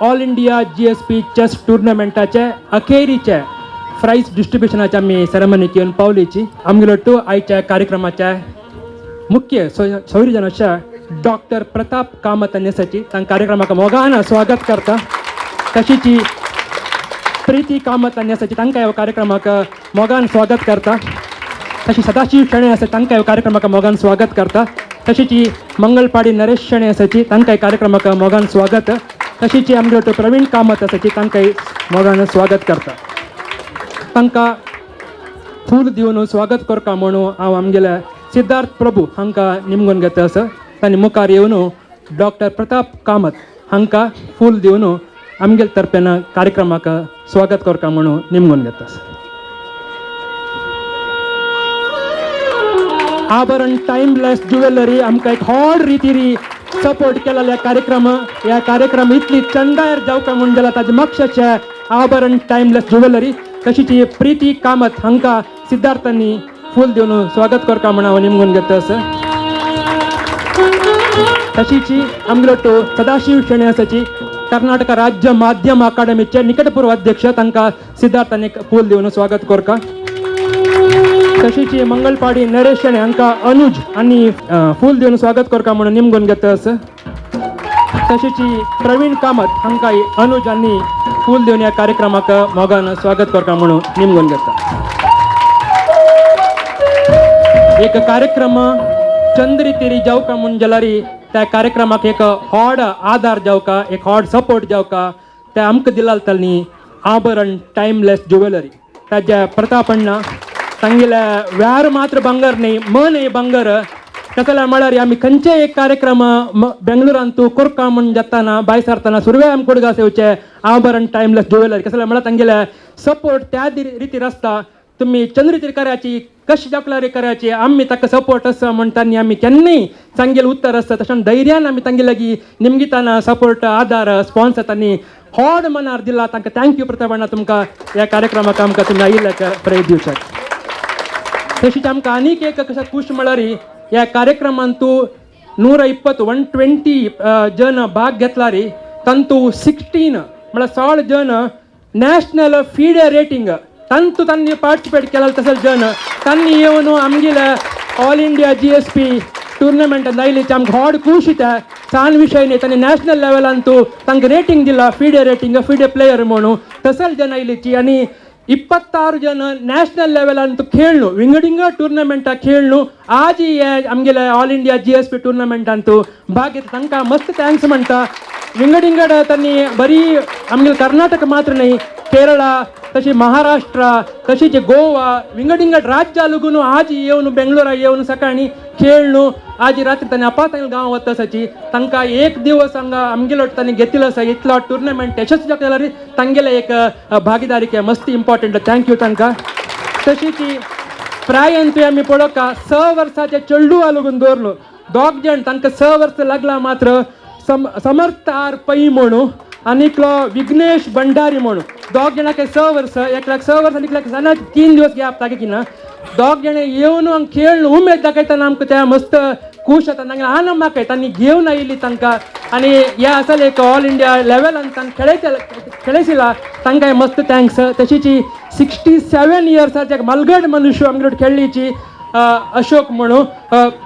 All India GSP chess टुर्नामेंटाचे अखेरीचे prize डिस्ट्रिब्युशनाचे आमी सेरेमनीक येवन पावलीची. आमगेलो टू आयच्या कार्यक्रमाच्या मुख्य सोयरीजन अशा डॉक्टर प्रताप कामत आनी तांकां कार्यक्रमाक मोगान स्वागत करता. तशीची प्रीती कामत आनी तांकां ह्या कार्यक्रमाक मोगान स्वागत करता. तशी सदाशिव शेणै आसा, तांकां ह्या कार्यक्रमाक मोगान स्वागत करता. तशीची मंगलपाडी नरेश शेणै आसाची, तांकां कार्यक्रमाक मोगान स्वागत. तशीची आमगेलो प्रवीण कामत आसाची, तांकां मोगान स्वागत करता. तांकां फूल दिवन स्वागत करता म्हणून हांव आमगेल्या सिद्धार्थ प्रभू हांकां निमगून घेता आसा. तांणी मुखार येवन डॉक्टर प्रताप कामत हांकां फूल दिवन आमगेले तर्फेन कार्यक्रमाक स्वागत करता म्हणून निमगून घेता आसा. आभरण टायमलेस ज्युवेलरी आमकां एक व्हड रितीरी सपोर्ट केलेल्या कार्यक्रम. ह्या कार्यक्रम इतली चंदायर जावका म्हूण जाल्यार ताजे मक्षाचे आभरण टायमलेस ज्युवेलरी. तशीच प्रीती कामत हांकां सिद्धार्थांनी फूल दिवन स्वागत करता म्हूण हांव निमगून घेता आसा. तशीच आमगेलो सदाशिव शेणै आसाची, कर्नाटक राज्य माध्यम अकादमीचे निकटपूर्व अध्यक्ष, तांकां सिद्धार्थांनी फूल दिवन स्वागत करता. तशीच मंगलपाडी नरेश शेणै हांकां अनुज आनी फूल दिवन स्वागत करता म्हणून निमगून घेता आसा. तशीच प्रवीण कामत हांकां अनुज आनी फूल दिवन ह्या कार्यक्रमाक मोगान स्वागत करता म्हणून निमगून घेता. एक कार्यक्रम चंद्रितेरी जावका म्हूण जाल्यार त्या कार्यक्रमाक एक व्हड आदार जावका, एक व्हड सपोर्ट जावका, त्या आमकां दिला तांणी आभरण टायमलेस ज्युवेलरी. ताज्या प्रताप अण्णा तांगेल्या व्यार मात्र ಬಂಗಾರ न्ही, मन हे ಬಂಗಾರ. कसल्या म्हळ्यार आमी खंयचेय एक कार्यक्रम बेंगळुरांतू कोरका म्हूण जाताना भायर सरतना सुरवे आमी कोडगास येवचे आभरण टायमलेस ज्युवेलरी. कसल्या म्हळ्यार तांगेले सपोर्ट त्या रितीर आसता. तुमी चंद्रितीर करायची कशी जपलारी करायची, आमी ताका सपोर्ट आसा म्हण तांणी आमी केन्नाय सांगेले उत्तर आसता. तशें धैर्यान आमी तांगे लागीं निमगिताना सपोर्ट आदार स्पॉन्सर तांणी व्हड मनार दिला. तांकां thank you Pratap अण्णा, तुमकां ह्या कार्यक्रमाक आमकां तुमी आयिल्ल्याक प्रेर दिवच्याक. तशीच आमकां आनीक एक कशें खूश म्हळ्यार ह्या कार्यक्रमांतू 120 120 जन भाग घेतला रे, तांतू 16 म्हळ्यार 16 जन नॅशनल फीडे रेटींग तांतू तांणी पार्टिसिपेट केला. तसेच जन तांणी येवन आमगेल्या ऑल इंडिया GSP टुर्नामेंटान आयली, आमकां व्हड खूश येता. सान विशय न्ही, तांणी नॅशनल लेवलान तूं तांकां रेटींग दिला, फिडे रेटींग, फिडे प्लेयर म्हणून तसले जन आयलीची. आनी 26 जन नॅशनल लेवलान तूं खेळ्ळू, विंगड विंगड टुर्नामेंटाक खेळ्ळू. आज हे आमगेले ऑल इंडिया GSP टुर्नामेंटान तूं भाग घेता, तांकां मस्त thanks म्हणटा. विंगड विंगड तांणी बरी आमगेले कर्नाटक मात्र न्ही, केरळा, तशी महाराष्ट्र, तशीच गोवा, विंगड विंगड राज्या लागून आज येवन बेंगळुरा येवन सकाळी खेळ्ळू. आज रात्री तांणी अपात गांव वता आसाची. तांकां एक दिवस हांगा आमगेलो तांणी घेतिल्लो आसा. इतलो टुर्नामेंट यशस्वी जाता जाल्यार तांगेले एक भागीदारी मस्त इम्पॉर्टंट. Thank you तांकां. तशीच प्रायंतूय आमी पळोवका 6 वर्साचे चेडू लागून दवरलो दोग जण, तांकां 6 वर्सां लागला मात्र समर्थ आर पै म्हणून आनी एकलो विघ्नेश भंडारी म्हणून. दोग जाणांक 6 वर्सां, एकल्याक 6 वर्सां, एकल्याक जाणा 3 दिवस गॅप तागे की ना. दोग जाण येवन हांगा खेळ उमेद दाखयतना आमकां त्या मस्त खूश जाता, तांकां आनंद दाखय तांणी घेवन आयिल्ली तांकां. आनी हे आसा एक ऑल इंडिया लेवलान तांकां खेळयशिला, तांकां मस्त thanks. तशीच 67 इयर्साचे मलगड मनुष्य आमगेर खेळ्ळीची अशोक म्हणून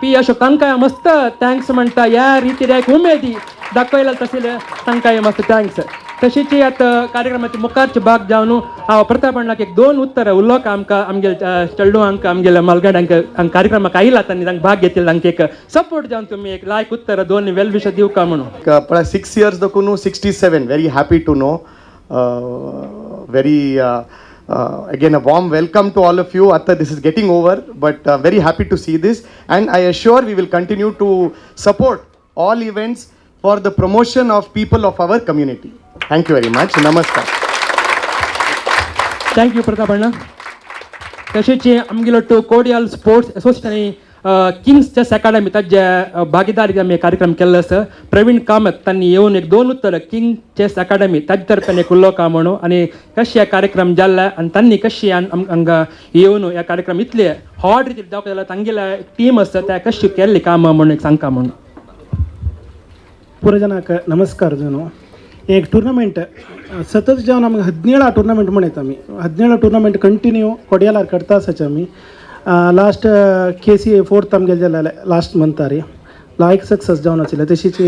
पी अशोक, तांकां मस्त thanks म्हणटा. ह्या रितीर एक उमेदी दाखयला तशें तांकां मस्त thanks. तशीच आतां कार्यक्रमाचे मुखारचे भाग जावन हांव प्रताप अण्णाक एक 2 उत्तरां उलोवक आमकां आमगेले चेडवांक आमगेल्या मलगडांक कार्यक्रमाक आयला तांणी तांकां भाग घेतिल्लो, तांकां एक सपोर्ट जावन तुमी एक लायक उत्तरां 2 वेल विश दिवका म्हणून. पळय 6 इयर्स देखून 67, very happy to know, very again a warm welcome to all of you. Atta this is getting over, but very happy to see this, and I assure we will continue to support all events for the promotion of people of our community. Thank you very much. Namaskar. Thank you Pratap Anna. तशेंच आमगेलो to Kodial sports association Kings chess academy ताजे भागीदारी आमी कार्यक्रम केल्लो आसा. प्रवीण कामत तांणी येवन एक 2 उत्तर किंग चेस अकादमी ताजे तर्फेन एक उलोवका म्हणून आनी कशे हे कार्यक्रम जाल्ले आनी तांणी कशी हांगा येवन ह्या कार्यक्रम इतले हॉट रितीर जावपाक जाल्यार तांगेले टीम आसा त्या कशी केल्ली कामां म्हणून एक सांगका म्हणून. पुरजनाक नमस्कार जनो. एक टुर्नामेंट सतत जावन आमी 17 टुर्नामेंट म्हणयता आमी 17 टुर्नामेंट कंटिन्यू कोडियालार करता आसाचे आमी. लास्ट KCA 4th आमगेले जालें लास्ट मंतार लायक सक्सेस जावन आशिल्लें. तशीच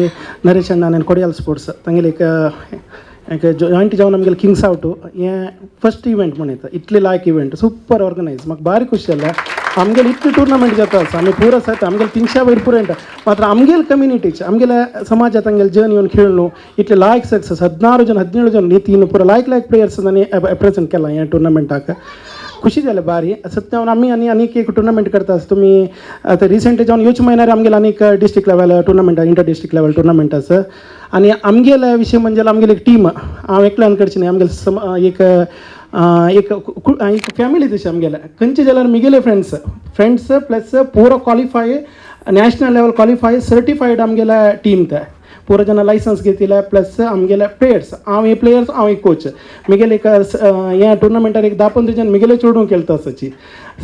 नरेश अण्णा आनी कोडियाल स्पोर्ट्स तांगेले एक एक जॉयंट जावन आमगेले किंग्स आवट हें फर्स्ट इव्हेंट म्हणयता. इतले लायक इव्हेंट सुपर ऑर्गनायज म्हाका बारी खुशी जालें. आमगेले इतले टुर्नामेंट जाता आसा आमी पुरो आसा आमगेले 300 वयर पुरो येता मात्र आमगेले कम्युनिटीचे आमगेले समाजात आमगेले जन येवन खेळ्ळो इतले लायक सक्सेस 16 जन 17 जन न्ही तीन पुरो लायक लायक प्लेयर्स आनी प्रेजेंट केला ह्या टुर्नामेंटाक. खुशी जालें बारी सत्य आमी आनी आनीक एक टुर्नामेंट करता आसा. तुमी आतां रिसेंट जावन ह्योच म्हयन्यार आमगेले आनीक district level tournament inter district level tournament आसा. आनी आमगेले विशय म्हणजे आमगेली एक टीम हांव एकल्यान करची न्ही आमगेले एक एक एक फॅमिली तशी आमगेले खंयचे जाल्यार मिगेले फ्रेंड्स फ्रेंड्स प्लस पुरो qualify national level qualify certified आमगेले टीम ते पुरो जेन्ना लायसन्स घेतिल्ले प्लस आमगेले प्लेयर्स हांव हे प्लेयर्स हांव एक कोच मिगेले एक ह्या टुर्नामेंटार एक 10-15 जन मिगेले चेडूं खेळटा आसाची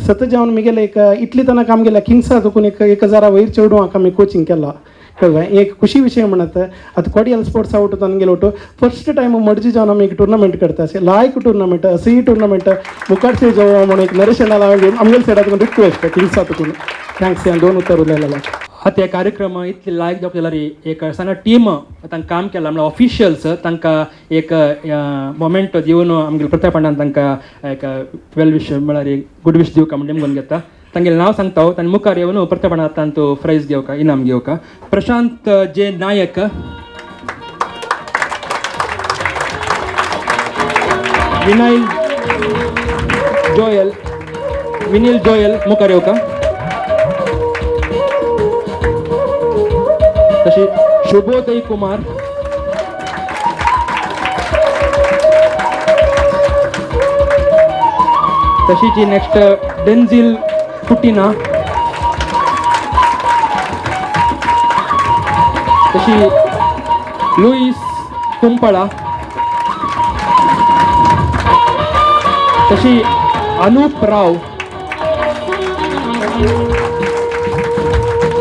सतत जावन मिगेले एक इतली तनक आमगेले किंग्सा चुकून एक 1000 वयर चेडूं आमी कोचिंग केला कळ्ळें. एक खुशी विशय म्हणत आतां कोडियल स्पोर्ट्स आवट तांगेले ओटो फर्स्ट टायम मर्जी जावन आमी एक टुर्नामेंट करता अशें लायक टुर्नामेंट असंय टुर्नामेंट मुखारचे जावं म्हणून एक नरेश अण्णा आमगेले सायडातून रिक्वेस्ट किंग्सा तुकून. Thanks ह्या दोन उतर उलयलें. आतां हे कार्यक्रम इतले लायक जावप जाल्यार एक सगळ्या टीम तांकां काम केलां म्हणल्यार ऑफिशियल्स तांकां एक मोमेंट दिवन आमगेले प्रताप अण्णान तांकां एक वेल विश म्हळ्यार एक गुड विश दिवका म्हणून नेमून घेता. तांगेलें नांव सांगता हांव तांणी मुखार येवन प्रताप अण्णा तांचो प्रायज घेवका इनाम घेवका. प्रशांत जे नायक, विनय जोयल, विनील जोयल मुखार येवका. तशी शुभोदय कुमार, तशीच नेक्स्ट डेन्झिल कुटिना, तशी लुईस कुंपळा, तशी अनुप राव,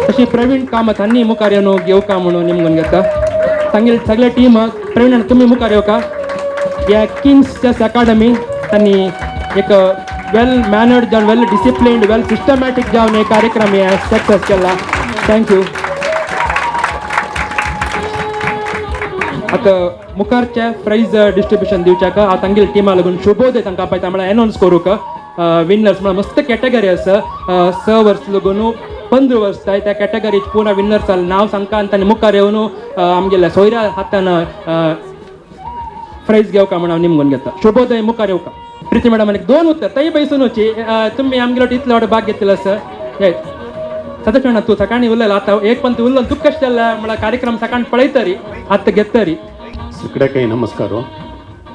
तशी प्रवीण कामत हांणी मुखार येवन घेवका म्हणून निमगून घेता. तांगेले सगळे टीम प्रवीण तुमी मुखार येवका. ह्या किंग्स चेस अकाडमी तांणी एक वेल मॅनर्ड जावन वेल डिसिप्लिन्ड वेल सिस्टमॅटीक जावन हे कार्यक्रम हे सक्सेस केला. Thank you. आतां मुखारचे प्रायज डिस्ट्रिब्युशन दिवच्याक हांव तांगेले टिमा लागून शुभोदय तांकां पळयता म्हळ्यार एनावन्स करूंक विनर्स म्हळ्यार मस्त कॅटेगरी आसा 6 वर्स लागून 15 वर्स जाय त्या कॅटेगरीत पुर्ण विनर्स नांव सांगता आनी तांणी मुखार येवन आमगेल्या सोयऱ्या हातान प्रायज घेवका म्हण हांव निमगून घेता. शुभोदय मुखार येवका. प्रिती मॅडम आनी दोन उतर तय बैसून तुमी आमगेलो इतलो वाट भाग घेतलो सर सदाशिव तूं सकाळी उरलेलो आतां एक पंत उरलो तुका कशें जालें म्हळ्यार कार्यक्रम सकाळी पळयतरी आतां घेतरी. सगळ्याकय नमस्कार.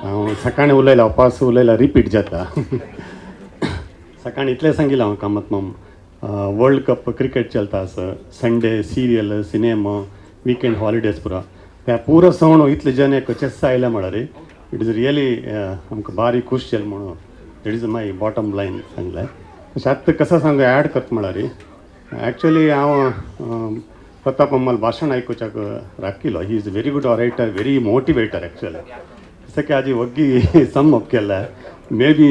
हांव सकाळी उलयला पास उलयला रिपीट जाता. सकाळी इतलें सांगिल्लें हांव कामत माम वर्ल्ड कप क्रिकेट चलता आसा Sunday serial cinema weekend holidays पुरा त्या पुरो सवण इतले जन एक चेस आयले म्हळ्यार it is really आमकां बारी खूश जालें म्हणून that is my bottom line सांगलें. तशें आतां कसो सांगू ॲड करता म्हळ्यार एक्चुअली हांव प्रताप अम्माल भाशण आयकुच्याक राखिलो. He is very good orator, very motivator actually. जसं की आजी वग्गी सम अप केला maybe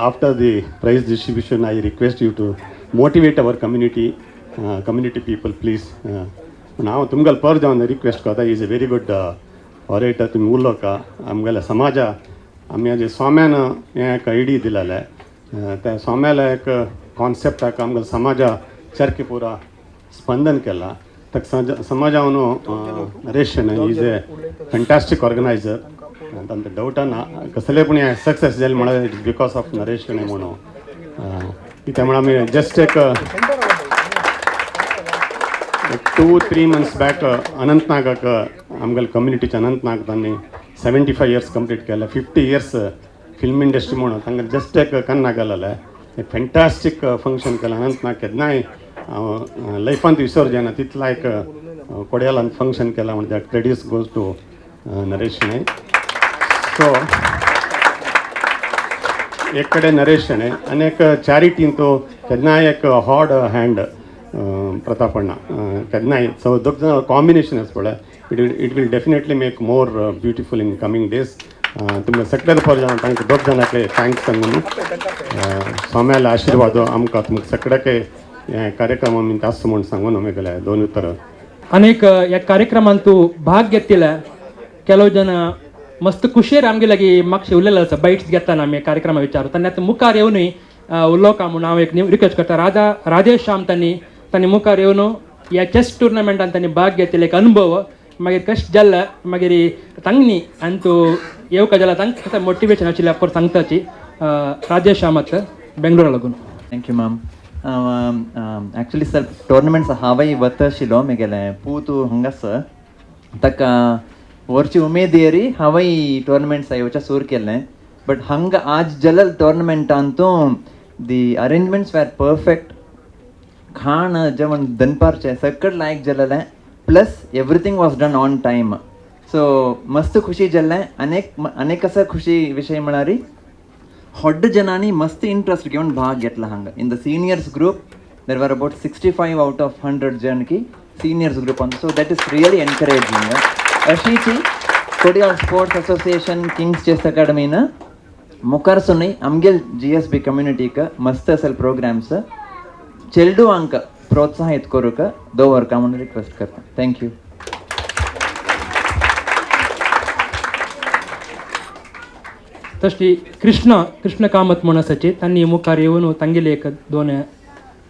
after the prize distribution I request you to motivate our community community people please. पूण हांव तुमकां पर जावन रिक्वेस्ट करता is a very good orator. तुमी उलोवका आमगेल्या समाजा आमी आजी स्वाम्यान हें एक आयडी दिलेलें त्या स्वाम्याला एक कॉन्सेप्टाक आमगेल्या समाजा चरके पुरा स्पंदन केला. ताका समाजावन Naresh is a fantastic organiser तांकां डावटा ना कसले पूण हें सक्सेस जालें म्हळ्यार it is because of Naresh Shenoy म्हणून कित्याक म्हळ्यार आमी जस्ट एक 2-3 मंथ्स बॅक अनंतनागाक आमगेले कम्युनिटीचे अनंतनाग तांणी 75 इयर्स कंप्लीट केले 50 इयर्स फिल्म इंडस्ट्री म्हणून तांकां जस्ट एक कन्ना घालले एक फॅन्टास्टीक फंक्शन केलें अनंतनाग. केन्नाय हांव लायफांत विसर जायना तितला एक कोडयालान फंक्शन केलां म्हणजे that credits goes to Naresh Shenoy. So एक कडेन नरेश शणै आनी एक चॅरिटीन तो केन्नाय एक हॉड हँड प्रताप अण्णा केन्नाय सो दोग जाण कॉम्बिनेशन आसा पळय It will definitely make more beautiful in coming days. तुमकां सगळ्या पर तांकां दोग जाणांक thanks सांगून स्वाम्याले आशिर्वाद आमकां तुमकां सगळ्याक हे कार्यक्रम आसता म्हूण सांगून आमी दोन उतरां. अनेक ह्या कार्यक्रमांत तूं भाग घेतिल्ले ಕೆಲವು ಜನ मस्त खुशयेर आमगे लागीं मातशें उलयलें आसा, बायट्स घेतना आमी कार्यक्रमा विचार तांणी आतां मुखार येवनूय उलोवका म्हूण हांव एक रिक्वेस्ट करता. राधेश श्याम तांणी तांणी मुखार येवन ह्या चॅस टुर्नामेंटान तांणी भाग घेतिल्ले एक अनुभव मागीर कशें जाल्लें, मागीर तांणी आनी तूं येवका जाल्यार तांकां मोटिवेशन आशिल्लें परत सांगताची. राजेश श्यामात बेंगलोरा लागून. Thank you ma'am. Actually sir tournaments हांवय वता आशिल्लो, म्हगेलें पूत हांगासर ताका वरची उमेद येरी हांवय टोर्नामेंट्स येवच्या सूर केल्लें. बट हांगा आज जाल्ल्या टोर्नामेंटान दी अरेंजमेंट्स वेर परफेक्ट. खाण जेवण दनपारचें सगळें लायक जालेलें, plus everything was done on time. So मस्त खुशी जाल्लें. अनेक अनेक आसा खुशी विशय म्हळ्यार होड्ड जनांनी मस्त इंट्रस्ट घेवन भाग घेतला हांगा. In the seniors group there were about 65 out of 100 जण की सिनियर्स ग्रुपान. So that is really encouraging. अशीची Kodial sports association Kings chess अकाडमीन मुखार सुनय आमगेल GSB कम्युनिटीक मस्त असेल प्रोग्राम्स चेडवांक प्रोत्साहित करूक दवरका म्हणून रिक्वेस्ट करता. Thank you. तशी कृष्ण कृष्ण कामत म्हूण आसाची तांणी मुखार येवन तांगेले एक दोन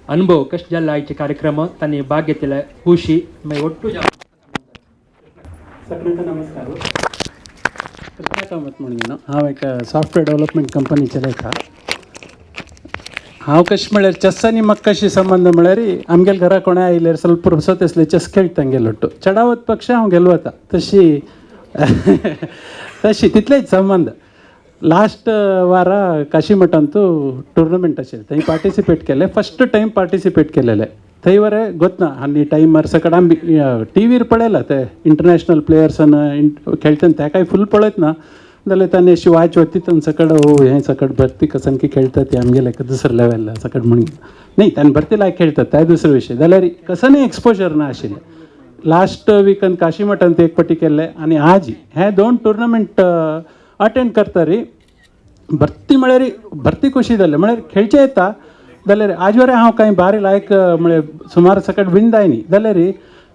अनुभव कशें जाल्ले आयचे कार्यक्रम तांणी भाग घेतिल्ले खुशी मागीर ಒಟ್ಟು. सगळ्यांक नमस्कार. कृष्णा कामत म्हणून हांव एक सॉफ्टवेअर डेव्हलपमेंट कंपनी चलयता. हांव कशें म्हळ्यार चॅस आनी म्हाका कशी संबंद म्हळ्यार आमगेले घरा कोणें आयल्यार ಸ್ವಲ್ಪ ಪುರ್ಸೊತ್ आसले चॅस खेळटा तांगेलो ಒಟ್ಟು चडावत पक्ष हांव गेलो वता तशी तशी तितलेच संबंद. लास्ट वारा काशी मठांतू टुर्नामेंट आशिल्लें, थंय पार्टिसिपेट केलें. फस्ट टायम पार्टिसिपेट केलेलें थंय बरें गोतना आनी टायमार सकट आमी टी व्हीर पळयला ते इंटरनॅशनल प्लेयर्सान खेळटा तेकाय फूल पळयत ना जाल्यार तांणी अशी वाच वती तांचे सकट ओ हें सकट भरती कसानकी खेळटा ती आमगेले दुसरे लेवल सकट म्हणून न्ही तांणी भरती लायक खेळटात ते दुसरो विशय. जाल्यार कसनय एक्सपोजर ना आशिल्लें. लास्ट विकान काशी मठांत एक पटी केल्ले आनी आज हे दोन टुर्नामेंट अटेंड करता रे भरती म्हळ्यार भरती खुशी जालें. म्हळ्यार खेळचें येता जाल्यार आज वरे हांव कांय बारी लायक म्हळ्यार सुमार सकट विन जायनी जाल्यार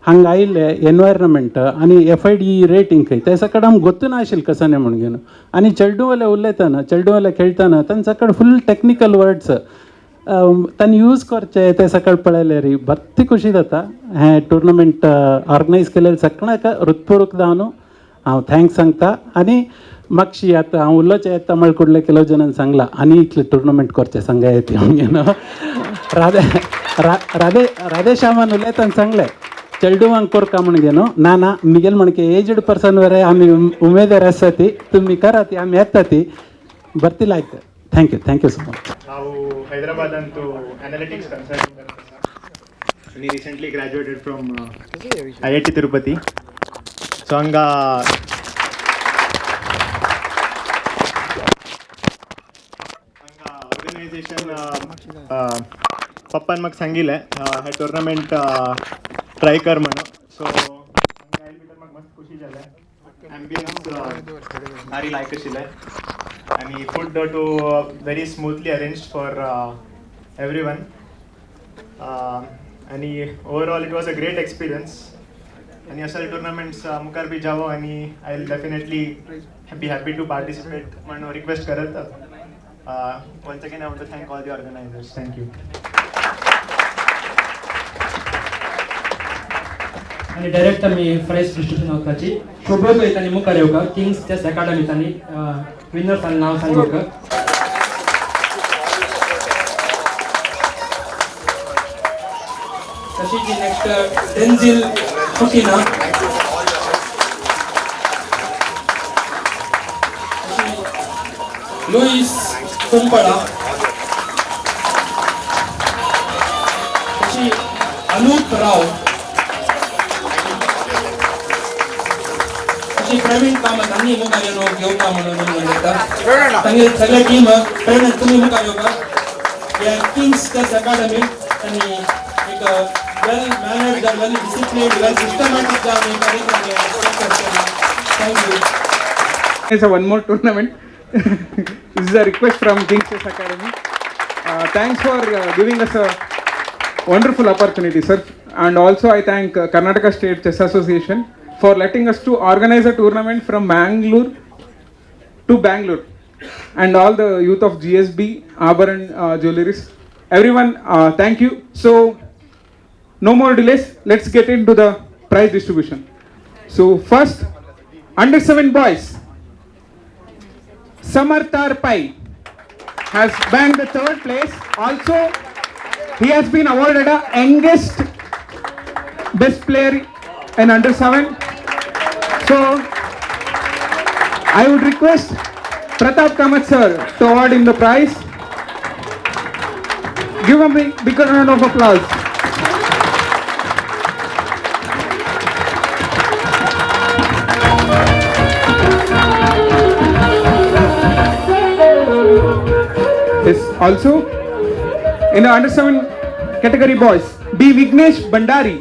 हांगा आयिल्ले एनवायरमेंट आनी FIDE rating खंय ते सकट आमकां गोत्तू ना आशिल्लें कसने म्हणून घेवन. आनी चेडूवाले उलयतना चेडूवाले खेळटना तांचे सकट फूल टॅक्निकल वर्ड्स तांणी यूज करचे ते सकट पळयल्यार भरती खुशी जाता. हें टुर्नामेंट ऑर्गनायज केलें सगळ्याक हृत्पूर्वक जावन हांव thanks सांगता. आनी मागशी आतां हांव उलोवचें येता म्हळ्यार कुडले ಕೆಲವು जणांनी सांगला आनी इतले टुर्नामेंट करचें सांगा येता म्हणून राधे राधे राधेश्यामान उलयतना सांगलें चेडवांक कोरका म्हणून घेवन. ना ना मिगेल म्हणके एजड पर्सन वरे आमी उमेदवार आसा ती तुमी करा ती आमी येता ती भरती लायक. Thank you, thank you so much. ನಾವು ಹೈದರಾಬಾದ್ ಅಂತೂ ಅನಾಲಿಟಿಕ್ಸ್ ಕನ್ಸಲ್ಟಿಂಗ್ आणि recently graduated from IIT Tirupati. So ಹಂಗ ऑर्गनायझेशन पप्पान म्हाका सांगिल्लें हे टुर्नामेंट ट्राय कर म्हणून. सो हांगा आयले भितर म्हाका मस्त खुशी जालें. एम्बियन्स भारी लायक आशिल्लें आनी food too very smoothly arranged for everyone. आनी overall it was a great experience. आनी असले टुर्नामेंट्स मुखार बी जावो आनी I will definitely be happy to participate म्हणून रिक्वेस्ट करत once again I want to thank all the organizers. Thank you. आनी direct आमी प्रायज डिस्ट्रिब्युशन वचपाची शोभोतो तांणी मुखार येवका किंग्स चेस अकाडमी तांणी विनर्स नांव सांगोवका. तशीच नेक्स्ट डेन्झिल कुटिना, लुईस कुंपळा, तशी अनूप राव, तशी प्रवीण कामत हांणी मुखार येवन घेवका म्हणून म्हणटा. तांगे सगळे टीम प्रवीण तुमी मुखार येवका. ह्या किंग्स चेस अकाडमी आनी एक वेल मॅनेज्ड वेल डिसिप्लिन डिसिप्लिन वेल सिस्टमॅटिक जावन हे कार्यक्रम करतले. Thank you. It's a one more tournament. This is a request from Kings Chess Academy. Thanks for giving us a wonderful opportunity, sir. And also I thank Karnataka State Chess Association for letting us to organize a tournament from Mangalore to Bangalore. And all the youth of GSB, Abharan Jewelleries, everyone, thank you. So, no more delays, let's get into the prize distribution. So first, under 7 boys, Samarthar Pai has banked the third place. Also, he has been awarded a youngest best player in under 7. So, I would request Pratap Kamath sir to award him the prize. Give him a big round of applause. Yes, also in the under 7 category boys, B. Vignesh Bhandari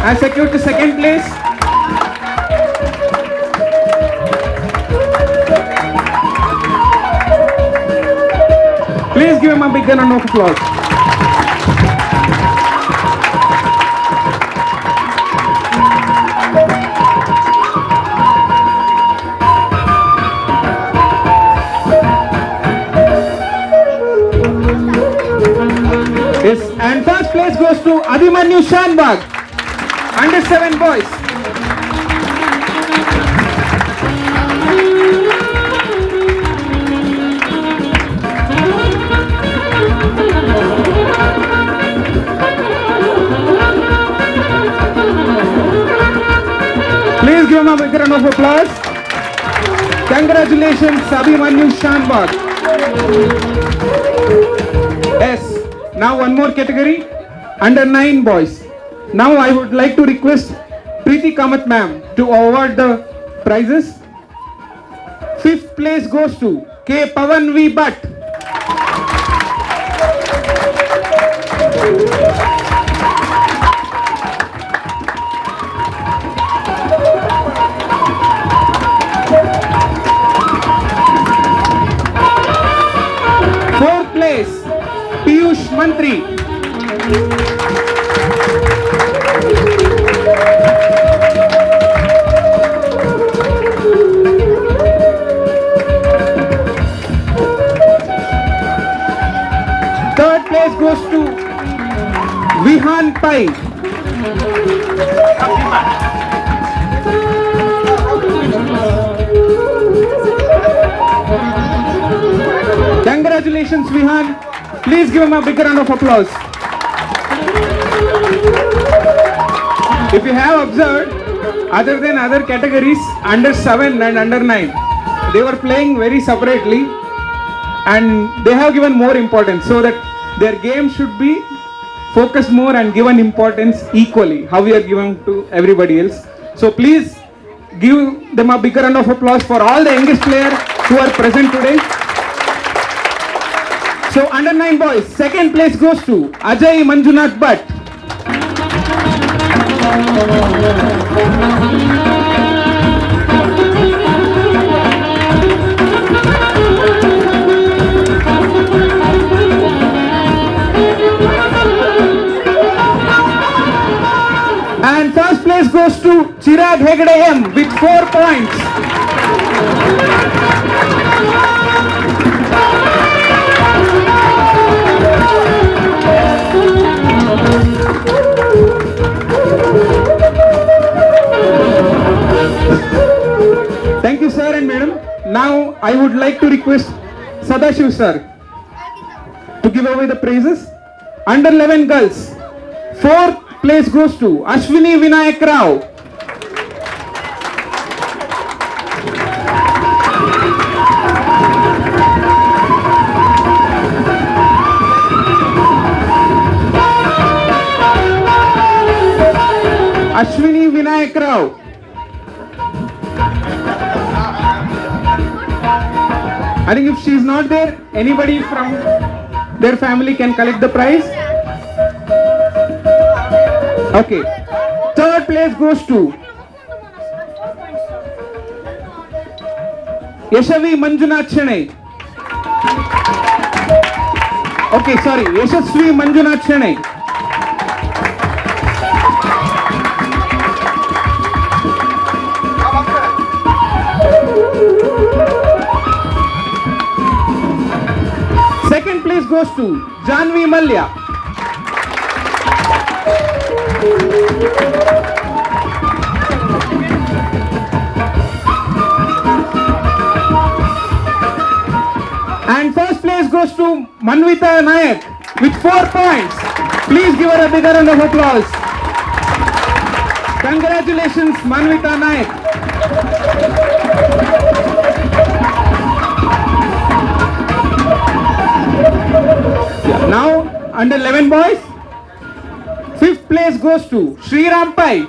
has secured the second place. Please give him a big round of applause. Yes, and first place goes to Abhimanyu Shanbag, under 7 boys. Please give him a big round of applause. Congratulations, Abhimanyu Shanbag. Yes, now one more category, under 9 boys. Now I would like to request Preeti Kamath ma'am to award the prizes. Fifth place goes to K. Pavan V. Bhatt. Fourth place, Piyush Mantri. Third place goes to Vihan Pai. Congratulations, Vihan. Please give him a big round of applause. If you have observed, other than other categories, under 7 and under 9, they were playing very separately and they have given more importance so that their game should be focused more and given importance equally, how we are giving to everybody else. So please give them a bigger round of applause for all the youngest players who are present today. So under 9 boys, second place goes to Ajay Manjunath Bhatt. And first place goes to Chirag Hegde M with 4 points. Thank you, sir and madam. Now I would like to request Sadashiv sir to give away the praises. Under 11 girls, fourth place goes to Ashwini Vinayak Rao. Ashwini Vinayak Rao. I think if she is not there, anybody from their family can collect the prize. Okay. Third place goes to Yashavi Manjunath Shenoy. Okay, sorry, Yashasvi Manjunath Shenoy. Second place goes to Janvi Mallya. And first place goes to Manvita Nayak with 4 points. Please give her a bigger round of applause. Congratulations, Manvita Nayak. Now, under 11 boys, fifth place goes to Sriram Pai.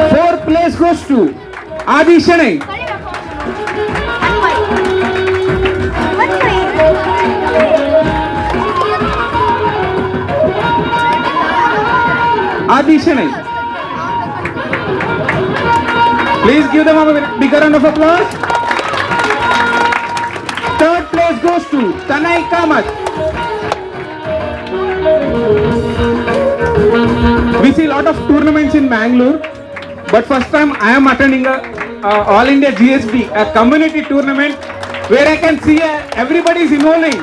Fourth place goes to Adi Shenoy. Adi Shenoy. Please give them a bigger round of applause. Third place goes to Tanay Kamath. We see a lot of tournaments in Mangalore, but first time I am attending a All India GSB, a community tournament where I can see everybody is involving.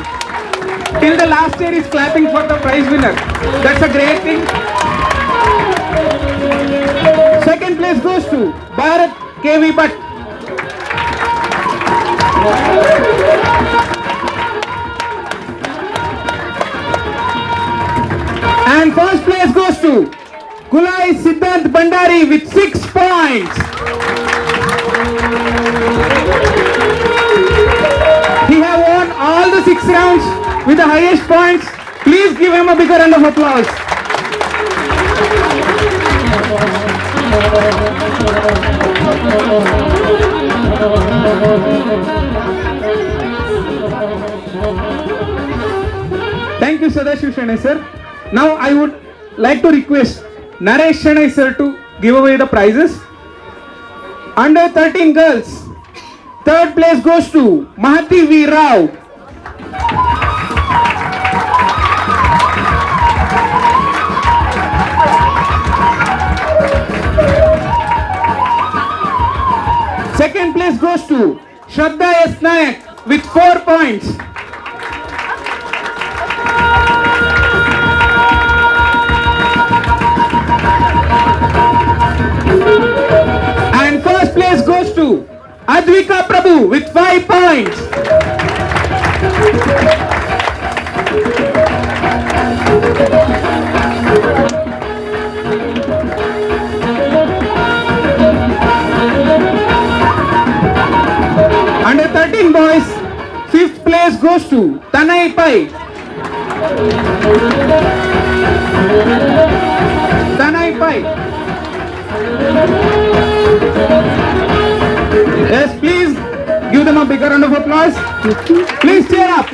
Till the last year is clapping for the prize winner. That's a great thing. Second place goes to Bharat KV Bhatt. And first place goes to Kulai Siddhant Bhandari with 6 points. He have won all the 6 rounds with the highest points. Please give him a bigger round of applause. Thank you, Sadashiv Shenoy sir. Now I would like to request Naresh Shenoy sir to give away the prizes. Under 13 girls, third place goes to Mahati V. Rao. Second place goes to Shraddha S. Nayak with 4 points. And first place goes to Advika Prabhu with 5 points. Under 13 boys, fifth place goes to Tanay Pai. Tanay Pai. Yes, please give them a bigger round of applause. Please cheer up.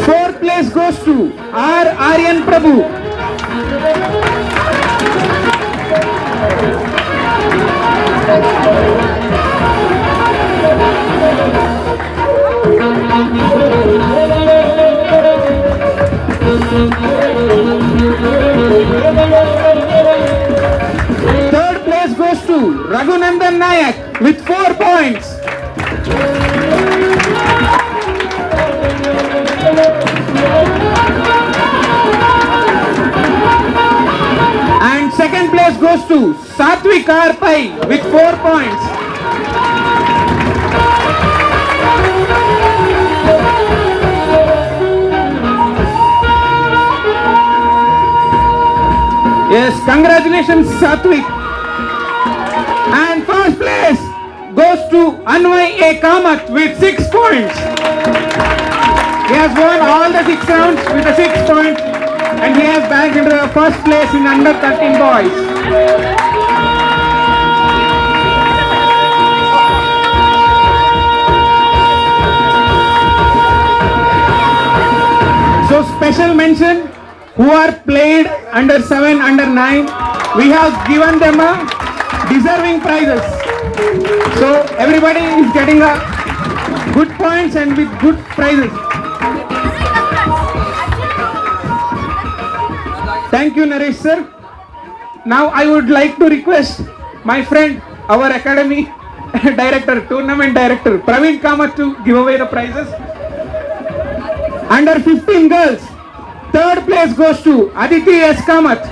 Fourth place goes to R. Aryan Prabhu. Third place goes to Raghunandan Nayak with 4 points. And second place goes to Satvik R. Pai with 4 points. Yes, congratulations, Satvik. And first place goes to Anvay A. Kamath with 6 points. He has won all the 6 rounds with the 6 points and he has bagged into the first place in under 13 boys. So special mention who are played under 7, under 9, we have given them a deserving prizes. So everybody is getting a good points and with good prizes. Thank you, Naresh sir. Now I would like to request my friend, our academy director, tournament director, Praveen Kamath to give away the prizes. Under 15 girls, third place goes to Aditi S. Kamath.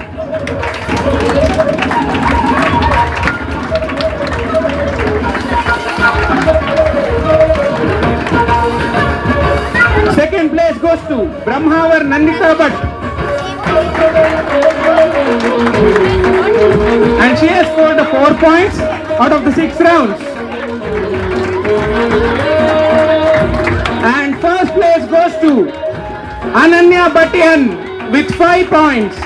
Second place goes to Brahmavar Nandita Bhatt. And she has scored 4 points out of the 6 rounds. And first place goes to Ananya Bhattian with 5 points.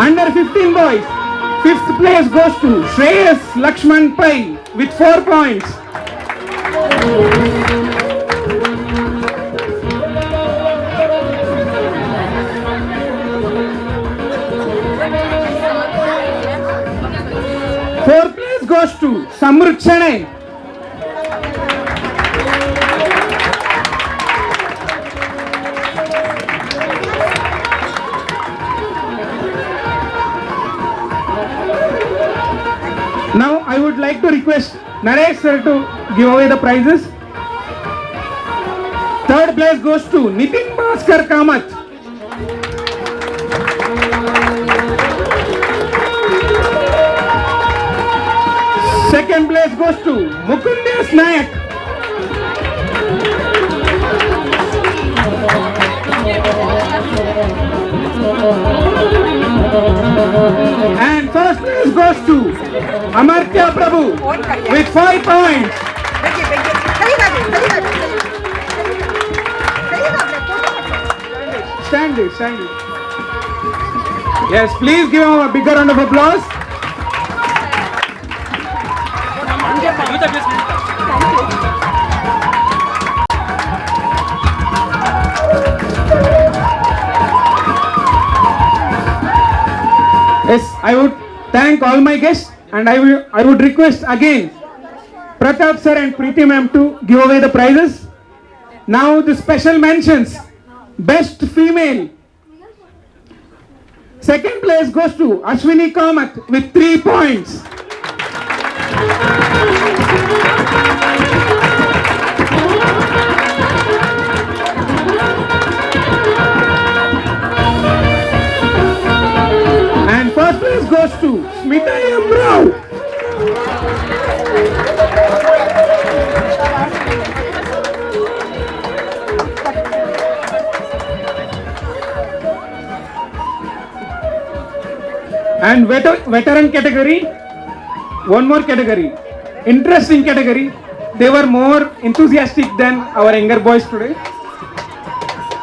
Under 15 boys, fifth place goes to Shreyas Lakshman Pai with 4 points. Fourth place goes to Samrut Shanai. Now I would like to request Naresh sir to give away the prizes. Third place goes to Nitin Bhaskar Kamath. Second place goes to Mukund Nayak. And first place goes to Amartya Prabhu with 5 points. Stand it, stand it. Yes, please give him a bigger round of applause. Yes, I would thank all my guests and I would request again Pratap sir and Preeti ma'am to give away the prizes. Now the special mentions. Best female. Second place goes to Ashwini Kamath with 3 points. And first place goes to Smita M. Rao. And veteran category, one more category, interesting category. They were more enthusiastic than our younger boys today.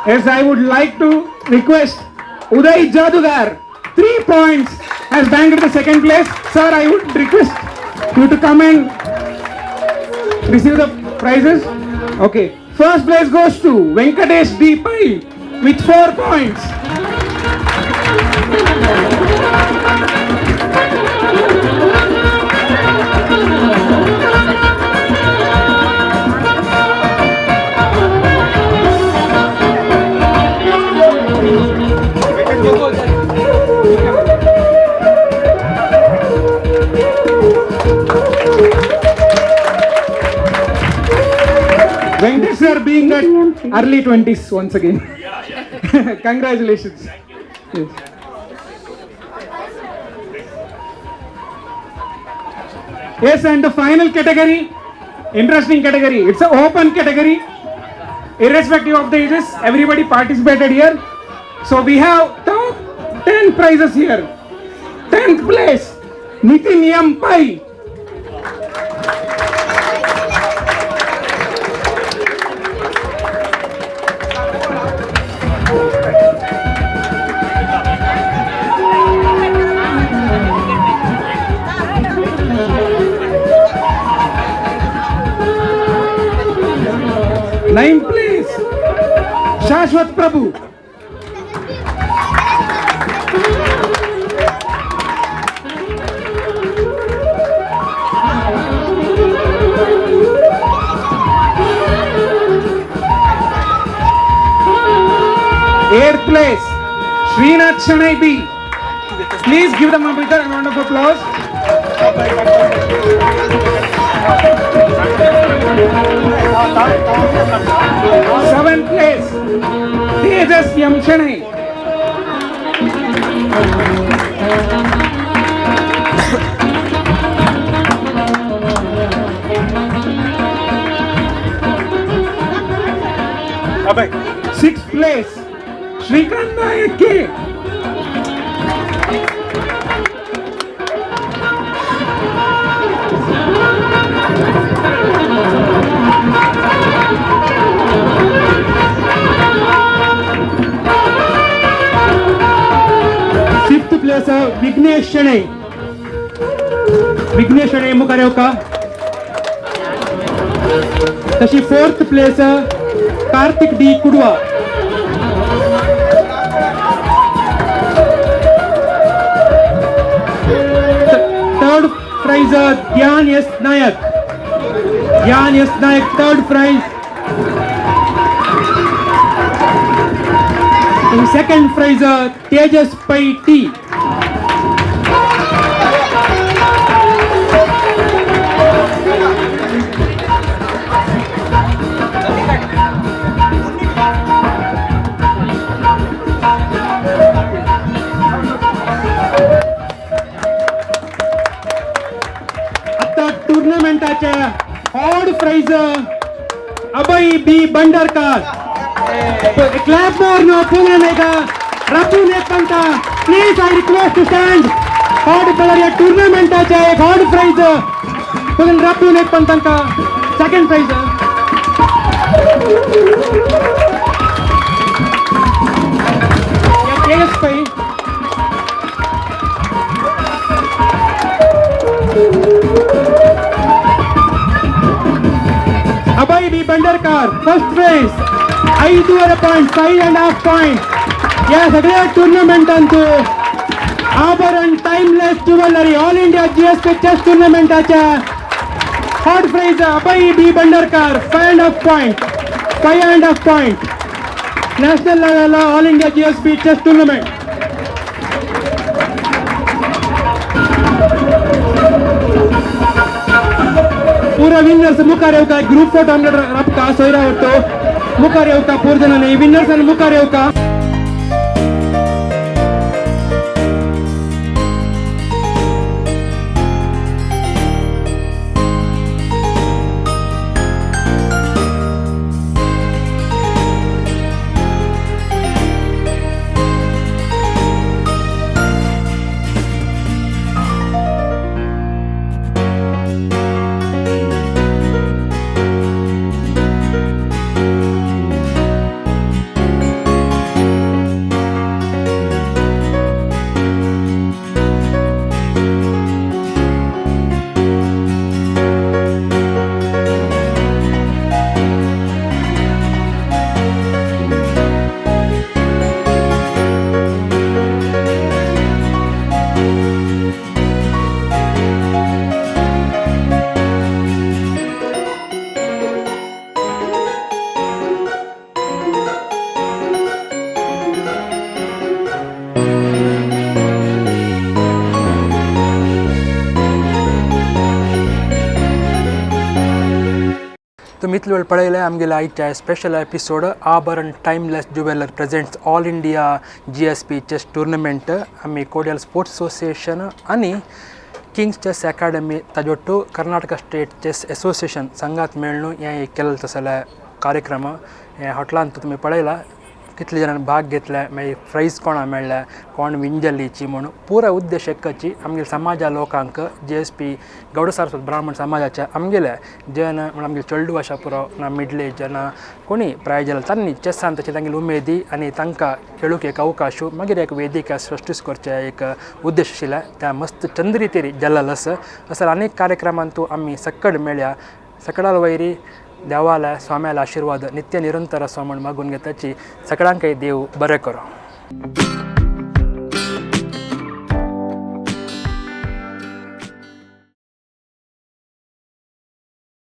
As I would like to request Uday Jadugar, 3 points, has banked the second place. Sir, I would request you to come and receive the prizes. Okay, first place goes to Venkatesh D. Pai with 4 points. Venkatesh sir being at early 20s once again. Yeah, yeah. Congratulations. Thank you. Yes. Yes, and the final category, interesting category. It's an open category. Irrespective of the ages, everybody participated here. So we have top 10 prizes here. 10th place, Nitin M. Pai. 9th place, Shashwat Prabhu. 8th place, Srinath Shanai B. Please give them a big round of applause. 7th place, Tejas M. Shanai. 6th place, Shrikant Nayak K. 5th place Vighnesh Shenoy. Vighnesh Shenoy मुखार येवका. तशी 4th place Karthik D Kudva. 3rd prize Dhyan S Nayak. Dhyan S Nayak 3rd prize. 2nd prize Tejas Pai T. आता टुर्नामेंटाच्या odd prize Abhay B Bhandarkar. Clap more no Pune Rapun एक पंता. Please I request to stand. Odd colour या टुर्नामेंटाच्या एक odd prize Pune रापून एक पंतांका 2nd prize. Tejas Pai. Abhay B Bhandarkar 1st prize 5.5 point, 5.5 point. या सगळ्या टुर्नामेंटांतू Abharan timeless jewellery all India GSP chess टुर्नामेंटाच्या hot prize Abhay B Bhandarkar 5.5 point, 5.5 point. National लेवलला all India GSP chess tournament. पूरा winners मुखार येवका. Group photo आमकां राबका सोयरा वरतो मुखार येवका. पूर जाणांनी विनर्सान मुखार येवका. तुमी इतलो वेळ पळयलें आमगेले आयच्या special episode Abharan timeless jeweller presents all India GSP chess tournament. आमी कोडियल स्पोर्ट्स असोसिएशन आनी किंग्स चेस अकॅडमी ताजोट्टू कर्नाटका स्टेट चेस असोसिएशन संघात मेळ्ळू हें एक केलें तसले कार्यक्रम. हे हॉटलांत तुमी पळयला कितले जाणांनी भाग घेतले, मागीर प्रायज कोणा मेळ्ळें, कोण विन जाल्लीची म्हूण. पुरो उद्देश एकची, आमगेले समाजा लोकांक जीएसपी गौड सारस्वत ब्राह्मण समाजाच्या आमगेले जन म्हण आमगेले चेडू आसा पुरो ना मिडल एज ना कोणी प्राय जाल्यार तांणी चेसान तशें तांगेली उमेदी आनी तांकां खेळूंक एक अवकाश, मागीर एक वेदिका सृश्टीस करचें एक उद्देश आशिल्लें. त्या मस्त चंद्री तेरी जाल्लो आसा. असो अनेक कार्यक्रमांतू आमी सक्कड मेळ्या. सकडाल वैरी देवाला स्वाम्याला आशीर्वाद नित्य निरंतर असो म्हण मागून घेताची. सगळ्यांकय देव बरें करो.